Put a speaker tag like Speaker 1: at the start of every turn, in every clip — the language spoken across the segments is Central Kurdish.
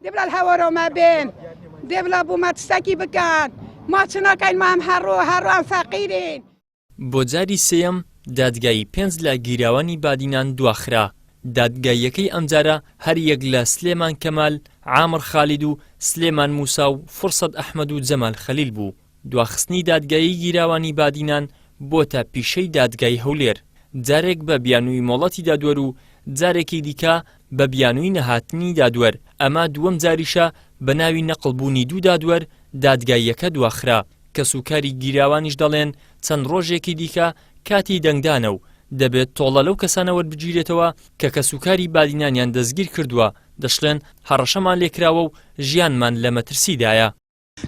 Speaker 1: دەبلا هەوارا مە بێن دەبلا بۆ مە تشتەکی بکەن ما چ ناکەین ما ئەم هەڕۆ هەڕۆ ئەم فەقیرین.
Speaker 2: بۆ جاری سێیەم دادگایی پێنج لە گیراوانی بادینان دواخرا، دادگاییەکەی ئەمجارە هەریەک لە سلێمان کەمال، عامر خالید و سلێمان موسا و فرسەت ئەحمەد و جەمال خەلیل بوو. دواخستنی دادگایی گیراوانی بادینان بۆتە پیشەی دادگای هەولێر، جارێک بە بیانووی مۆڵەتی دادوەر و جارێکی دیکە بە بیانووی نەهاتنی دادوەر، ئەمە دووەم جاریشە بە ناوی نەقڵ بوونی دوو دادوەر دادگاییەکە دواخرا، کەسوکاری گیراوانیش دەڵێن چەند ڕۆژێکی دیکە کاتی دەنگدانە و دەبێت تۆڵە لەو کەسانە وەربگیرێتەوە کە کەسوکاری بادینانیان دەستگیرکردووە، دەشڵێن هەڕەشەمان لێکراوە و ژیانمان لە مەترسیدایە.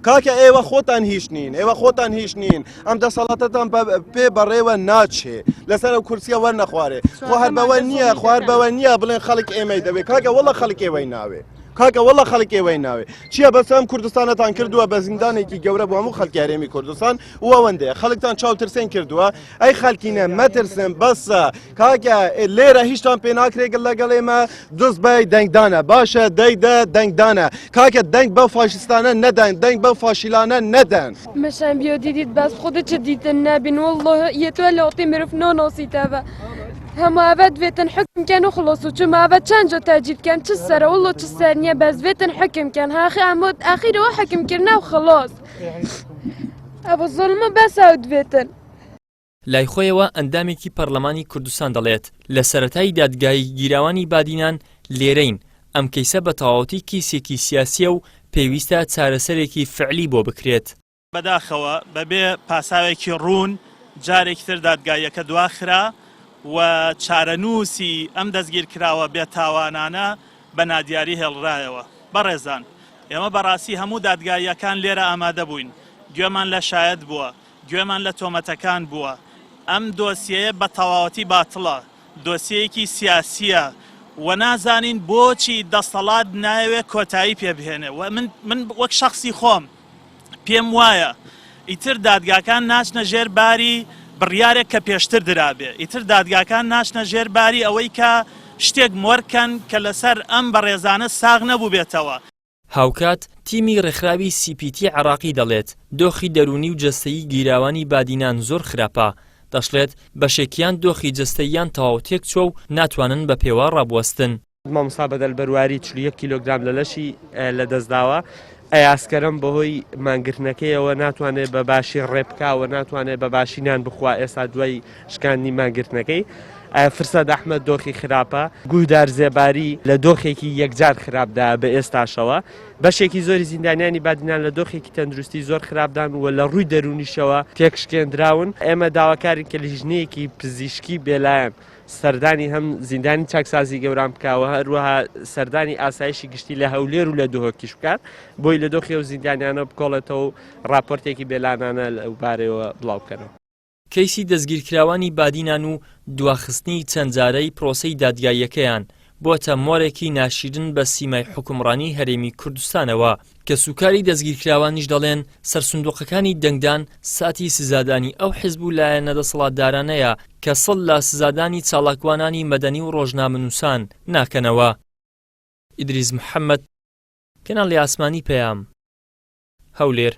Speaker 3: کاکە ئێوە خۆتان هیچ نین ئێوە خۆتان هیچ نین ئەم دەسەڵاتەتان پێ بەڕێوە ناچێ لەسەر ئەو کورسیە وەرنەخوارێ خۆ هەر بەوە نییە خوار بەوە نییە بڵێن خەڵک ئێمەی دەوێت کاکە وەڵە خەڵک ئێوەی ناوێ کاکە وەڵە خەڵک ئێوەی ناوێ چییە بەس ئەم کوردستانەتان کردووە بە زیندانێکی گەورە بۆ هەموو خەڵکی هەرێمی کوردستان و ئەوەندەیە خەڵکتان چاوترسێن کردووە ئەی خەلکینە مەترسن بەسە کاکە لێرە هیچتان پێ ناکرێت لەگەڵ ئێمە دەست بای دەنگدانە باشە دەیدە دەنگدانە کاکە دەنگ بەو فاشیستانە نەدەن دەنگ بەو فاشیلانە نەدەن.
Speaker 4: مشان بیا دیدید بس خود چه دیتن نبین والله یه تو لاتی مرف ناناسیته و همه اول ویتن حکم کن و خلاص و چون اول چند جا تجدید کن چه سر والله چه سر نیه بس ویتن حکم کن اخی اما اخیر و حکم کرنه و خلاص ئەوە زوڵمە بەس ئەو دوێتن.
Speaker 2: لای خۆیەوە ئەندامێکی پەڕلەمانی کوردستان دەڵێت، لە سەرەتای دادگایی گیراوانی بادینان لێرەین، ئەم کەیسە بە تەواوەتی کیسێکی سیاسییە و پێویستە چارەسەرێکی فعلی بۆ بکرێت.
Speaker 5: بەداخەوە بەبێ پاساوێکی ڕوون جارێکی تر دادگاییەکە دواخرا و چارەنووسی ئەم دەستگیرکراوە بێتاوانانە بە نادیاری هێڵرایەوە. بەڕێزان ئێمە بەڕاستی هەموو دادگاییەکان لێرە ئامادە بووین، گوێمان لە شایەت بووە، گوێمان لە تۆمەتەکان بووە، ئەم دۆسیەیە بە تەواوەتی باتڵە، دۆسیەیەکی سیاسییە و نازانین بۆچی دەسەڵات نایەوێت کۆتایی پێ بهێنێ و من من وەک شەخسی خۆم پێم وایە ئیتر دادگاکان ناچنە ژێر باری بڕیارێک کە پێشتر درابێ، ئیتر دادگاکان ناچنە ژێر باری ئەوەی کە شتێک مۆرکەن کە لەسەر ئەم بەڕێزانە ساغ نەبووبێتەوە.
Speaker 2: هاوکات، تیمی ڕێکخراوی سی پی تی عێراقی دەڵێت، دۆخی دەروونی و جەستەیی گیراوانی بادینان زۆر خراپە، دەشڵێت، بەشێکیان دۆخی جەستەییان تەواو تێکچووە و ناتوانن بە پێوە ڕابوەستن.
Speaker 6: مامۆستا بەدەل بەرواری 41 کیلۆگرام لە لەشی لەدەستداوە، ئەیاز کەرەم بەهۆی مانگرتنەکەیەوە ناتوانێت بە باشی ڕێ بکا و ناتوانێت بە باشی نان بخوا ئێستا دوای شکاندنی مانگرتنەکەی. فرسەت ئەحمەد دۆخی خراپە، گوهدار زێباری لە دۆخێکی یەکجار خراپدایە بە ئێستاشەوە. بەشێکی زۆری زیندانیانی بادینان لە دۆخێکی تەندروستی زۆر خراپدان و لە ڕووی دەروونیشەوە تێکشکێندراون. ئێمە داواکارین کە لیژنەیەکی پزیشکی بێلایەن سەردانی هەم زیندانی چاکسازی گەوران بکا و هەروەها سەردانی ئاسایشی گشتی لە هەولێر و لە دهۆکیش بکات بۆی لە دۆخی ئەو زیندانیانە بکۆڵێتەوە و ڕاپۆرتێکی بێلانانە لەو بارەیەوە بڵاو بکەنەوە.
Speaker 2: کەیسی دەستگیرکراوانی بادینان و دواخستنی چەند جارەی پرۆسەی دادگاییەکەیان، بۆتە مۆرێکی ناشیرن بە سیمای حوکمڕانی هەرێمی کوردستانەوە، کەسوکاری دەستگیرکراوانیش دەڵێن سەرسندوقەکانی دەنگدان ساتی سزادانی ئەو حزب و لایەنە دەسەڵاتدارانەیە کە سڵ لە سزادانی چالاکوانانی مەدەنی و ڕۆژنامەنووسان ناکەنەوە. ئیدریس محەمەد، کەناڵی ئاسمانی پەیام، هەولێر.